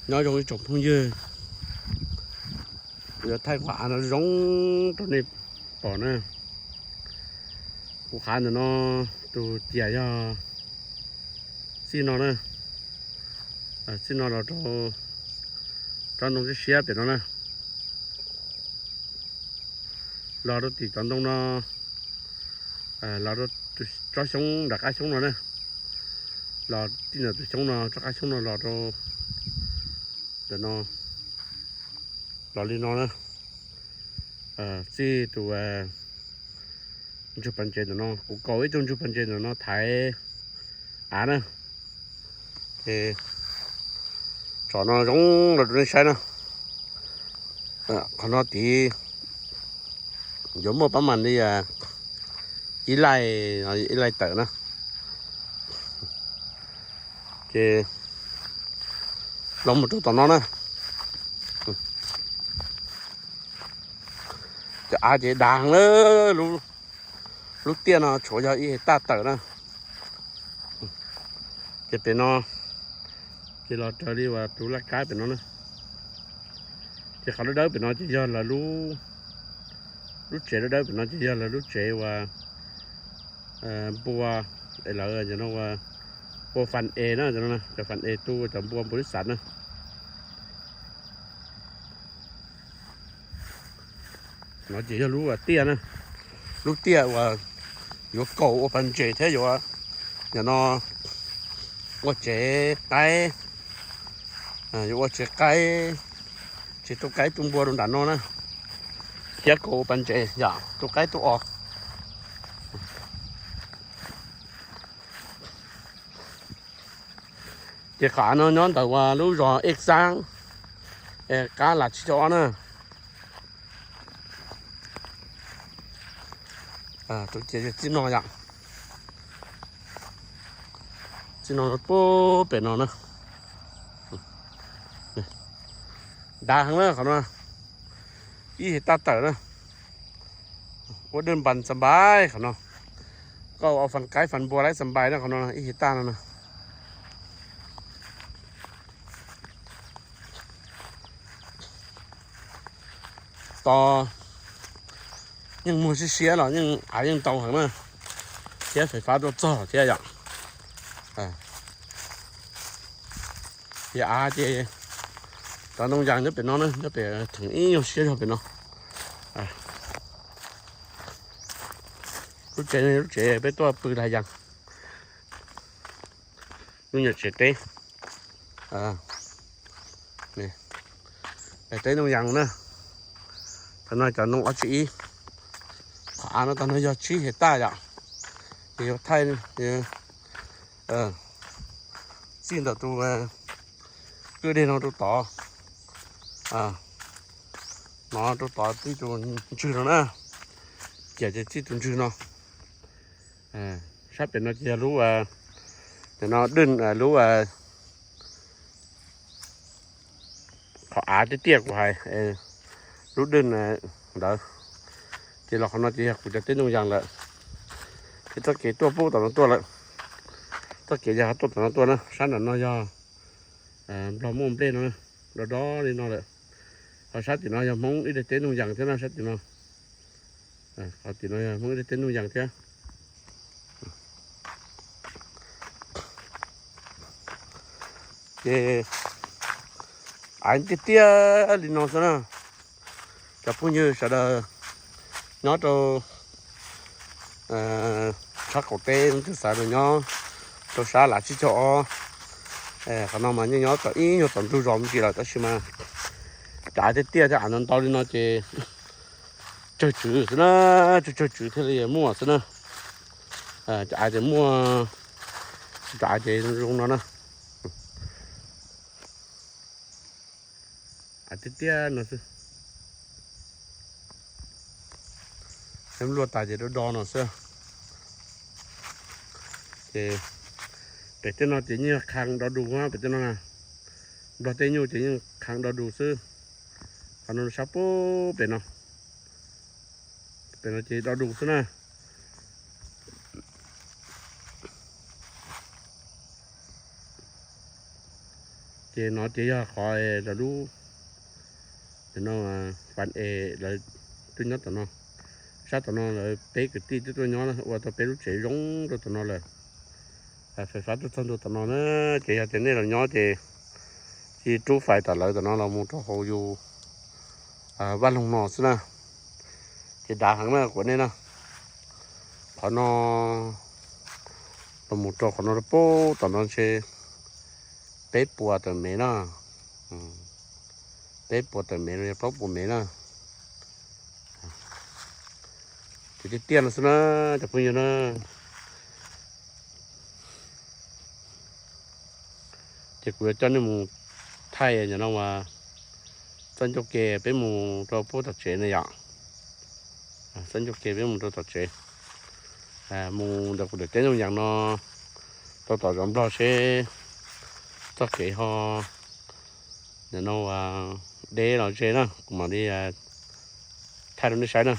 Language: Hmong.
Nyob zoo ib tsoom phooj ywg, yuav thaij qhov av no zoo rau nej pom na. Kuv qhav ntawm no, tus ciam yog txij no na, txij no los rau tsob ntoo siab siab pem no na, los rau tim cov ntoo no, los rau tsob xyoob nram qab xyoob no na, los tij ntawm tus xyoob no tsob qab xyoob no los rau ntawm no, los li no na. Txij tus ntsug pas ntses ntawm no, kuv kaus ib tug ntsug pas ntses ntawm no thaiv av na. Ces tsom no zoo los rau nej saib na. Qhov no tid yuav muaj pab mas li ib laij, ib laij tawm na. Ces los mus rau tom no na. Cov av ces dav heev lawm, lub tiaj no tshuav yog ib hais taj tawm na. Ces pem no ces los raws li uas tus laj kab pem no na. Ces qhov dawb dawb pem no ces yog lawv lub, lub tsev dawb dawb pem no ces yog lawv lub tsev uas npua, es lawv no ua, ua fas es na, cov fas es tu cov npua npua lub xav na. No ces yog lub tiaj na, lub tiaj uas yuav kaus ua pas ntses thiab yuav, no ua tsev qaib, yuav ua tsev qaib, tsev tu qaib tu npua rau nram no na, thiab kaus ua pas ntses yom, tu qaib tu os. Ces qhov av no nyob ntawm uas lub zos Ej Xaab, qab Lav Tsib Caug Ob na. Tus ces txij no yom, txij no pub pem no na. Dav heev na qhov no, ib hais taj tawm na. Ua dej npas xas npais qhov no, koj ua fas qaib fas npua laib xas npais na qhov no ib hais taj no na. Tos yeej muag siab siab los yeej av yeej ntau heev na, thiab fais fab tuaj txog thiab yom. Ces av ces cov ntoo yas nyob pem no na, nyob pem theem ib nyuag siab zog pem no. Lub tsev, lub tsev peb tuaj pw lag yas, lub nyuam tsev teb, teb ntoo yas na. Thaum no cov ntoo ob tsi ib, qhov av no tag no yog tsib hais taj yom. Ces yuav thaij txij ntawm tus kwj deg no rau tod, no rau tod txij tus ntswg no na, ciam ces txij tus ntswg no. Sab pem no ces yog lub, no dwj lub, qhov av tiaj tiaj kuv hais, lub dwj ntawd. Ces los qhov no ces yog kuv cov teb ntoo yas lawm. Ces txoj kev tuaj pub tom no tuaj lawm. Txoj kev yog tuaj tom no tuaj na, sab nram no yog nplog muaj nplej no, do do li no lawm. Ho sab tim no yog Hmoob ib daim teb ntoo yas thiab na, sab tim no. Qhov tim no yog Hmoob ib daim teb ntoo yas thiab. Ces av tiaj tiaj li no xwb na. Cov phooj ywg sawv daws nyob rau tshab qaum teb, leej twg xav los nyob rau sab Lav Tsib Caug Ob, qhov no mas yeej nyob tom ib nyuag tom ntug zos me ntsis lawm, tab sis mas cov av tiaj tiaj thiab av ntau ntau li no ces tsawg tswv xwb na, tsawg tsawg tswv thiaj li muaj xwb na. Cov av ces muaj, cov av ces zoo no na. Av tiaj tiaj no xwb. Luaj tas ces do do no xwb. Ces pem tej no ces yeej qhee do du, pem tej no na, nplog tej nyuj ces yeej qhee do du xwb. Qhov no sab pub pem no, pem no ces do du xwb na. Ces no ces yog qhov lawv lub, no, pas es lawv twb nyob tom no. Sab tom no lawv peb kwv tij twb tuaj nyob ua tau peb lub tsev zoo rau tom no lawm. Fais fab tuaj txog ntua tom no na, ces yog tias nej los nyob ces cia li rub fais tom lawv tom no los mus rau hauv yus vaj loog no xwb na. Ces dav heev na kuv nej na. Qhov no los mus rau qhov no rau pem tom no ntshe peb puas tawm mev na. Peb puas tawm mev los yog plaub puas mev na. Ces tiaj tiaj no xwb na cov phooj ywg na. Ces kuv yuav coj nej mus thaij no as, txoj ncauj ke peb mus rau pem tom tsev na yom. Txoj ncauj ke peb mus rau tom tsev, mus ntawm kuv daim teb ntoo yas no rau tom zov nplog seb txoj kev ho, no, deb los ze na kuv mam li thaij rau nej saib na.